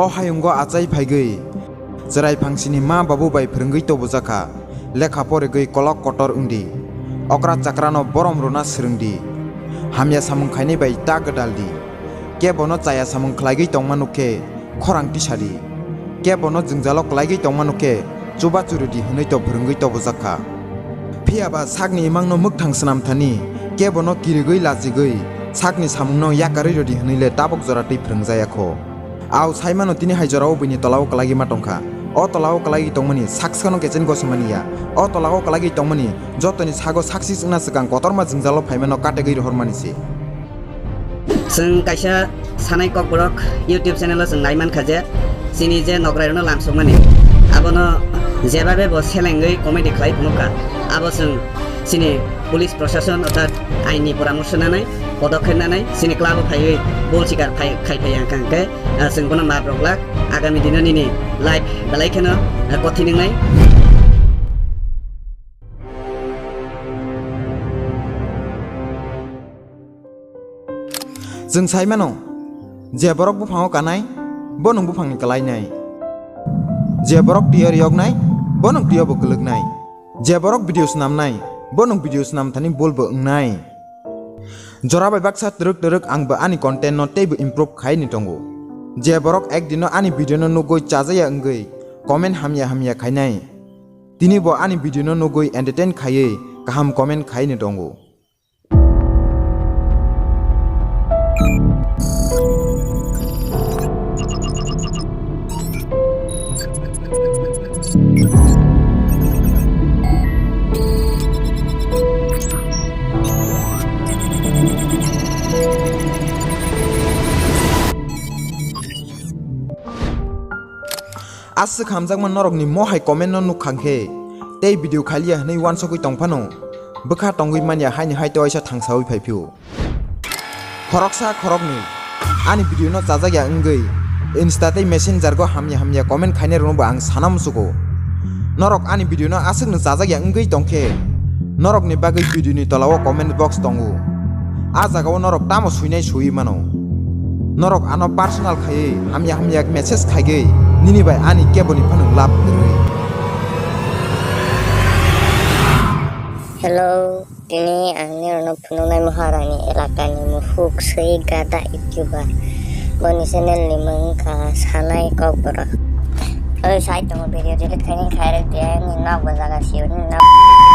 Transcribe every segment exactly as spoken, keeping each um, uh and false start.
O hayungo achai phaigwi, chwrai phangsini ma babu bai phwrwngwi tobojak kha, lekha porigwi kolok kotor wngdi, okra chakrano borom rwna swrwngdi, hamya samung khainai bai ta gwdaldi, kebono chaya samung khlaigwi tongma nuk khe khorang tisadi, kebono jwngjalo klaigwi tongma nuk khe chubachu rwdi hwnwi to phwrwngwi tobojak kha. Phiya ba sakni imangno mwkthang swnam thani, kebono kirigwi lachigwi sakni samungno yakarwi rwdi hwnwi le tabuk jora twi phwrwngjaya kho. Au saimano tini hai jorao buini tolao kwlagwi ma tongkha. O tolao kwlagwi tongmani saksano kechen gosimani ya. O tolao kwlagwi tongmani jotoni sago saksi chwngna swkang kotorma jwngjalo phaimano kategwi rohormani se. Chwng kaisa Sanai Kokborok YouTube channel o chwng nai mankha je chini je nokrairokno lamsokmani abono jebabe bo selengwi comedy khlai phunukha. Abo chwng chini police prosason orthat aini poramorso nanai, podokhep nanai, chini club o phaiwi bol sikar phai-, khai phai ang kha hwnkhe, ah, chwng bono maap rok glak. Agami dino nini life belai kheno, ah, kothin wngnai. Chwng sai mano, je borok buphango kanai, bo nwng buphangni kwlainai. Je borok twiyo riyoknai, bo nwng twiyo bo kwlwknai. Je borok video swnamnai, bo nwng video swnam thani bol bo wngnai. Jora bai baksa twrwk twrwk ang bo ani content no teibo improve khai ni tongo. Je borok ek dino ani video no nugwi chajaya wngwi comment hamya hamya khainai, tini bo ani video no nugwi entertain khaiwi kaham comment khai ni tongo. Aswk hamjakma norokni mohai comment no nukha khe tei video khailiya hwnwi uansukwi tongphano bwkha tongwi manya haini hai tei waisa thangsawi phaiphio. Khoroksa khoroknwi ani video no chajakya wngwi Insta tei Messenger go hamya hamya comment khainai rokno bo ang sana muchugo. Norok ani video no aswk no chajakya wngwi tongkhe norokni bagwi video ni tola o comment box tongo. A jaga o norok tamo suinai sui mano. Norok ano personal khaiwi hamya hamya message khaigwi nini bai ani keboni phano love kwrwi. Hello, tini ang nirokno phunuknai Moharani elakani muhuk swi gada YouTuber. Boni channel ni mung wngkha Sanai Kokborok. Oi, sai tongo video delete khaini khairok de, ani nok bo jaga sio, ani nok.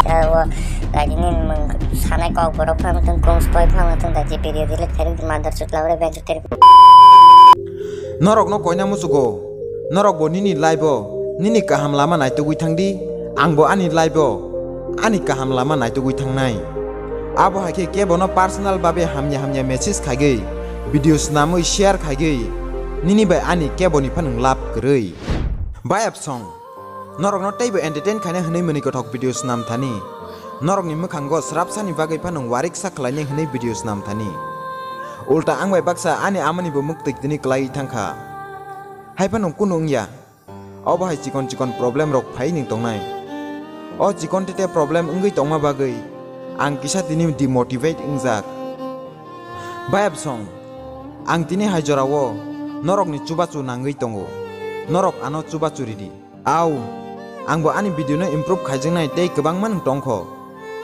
Abo lagi ni mung Sanai Kokborok phang tong kong spoi phang tong da je video delete khaini mother chukla ore ben. Norokno koina muchugo, norok bo nini life o nini kaham lama naitugwi thangdi, ang bo ani life o ani kaham lama naitugwi thangnai. Abo hai khe kebono personal babe hamya hamya message khaigwi, video swnamwi share khaigwi, nini bai ani keboni phano love kwrwi. Bayap song. Norokno teibo entertain khaina hwnwi mwnwi kothok video swnam thani. Norokni mwkhango srapsani bagwi phano wariksa khlainai hwnwi video swnam thani. Ulta ang bai baksa ani amani bo mwktwi tini kwlaiwi thangkha. Hai phano kunu wngya. Obo hai chikon chikon problem rok phai nwng tongnai. O chikon tete problem wngwi tongma bagwi ang kisa tini demotivate wngjak. Bayap song, ang tini hai jorao norokni chubachu nangwi tongo. Norok ano chubachu ridi. Au, ang bo ani video no improve khaijaknai tei kwbangma nwng tongkho.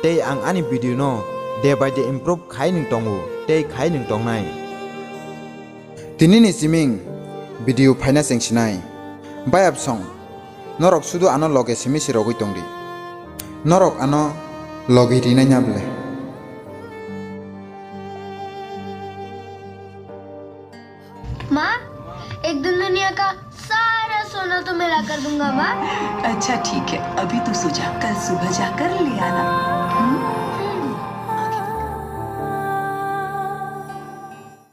Tei ang ani video no day by day improve khai nwng tongo, tei khai nwng tongnai. Tini ni siming video phaina chengsinai. Bayap song, norok sudu ano loge simi si rogwi tongdi. Norok ano logi rinai nya ble. माँ, एक दिन दुनिया का सारा सोना तो मैं ला कर दूंगा, माँ। अच्छा ठीक है, अभी तू सो जा, कल सुबह जाकर ले आना।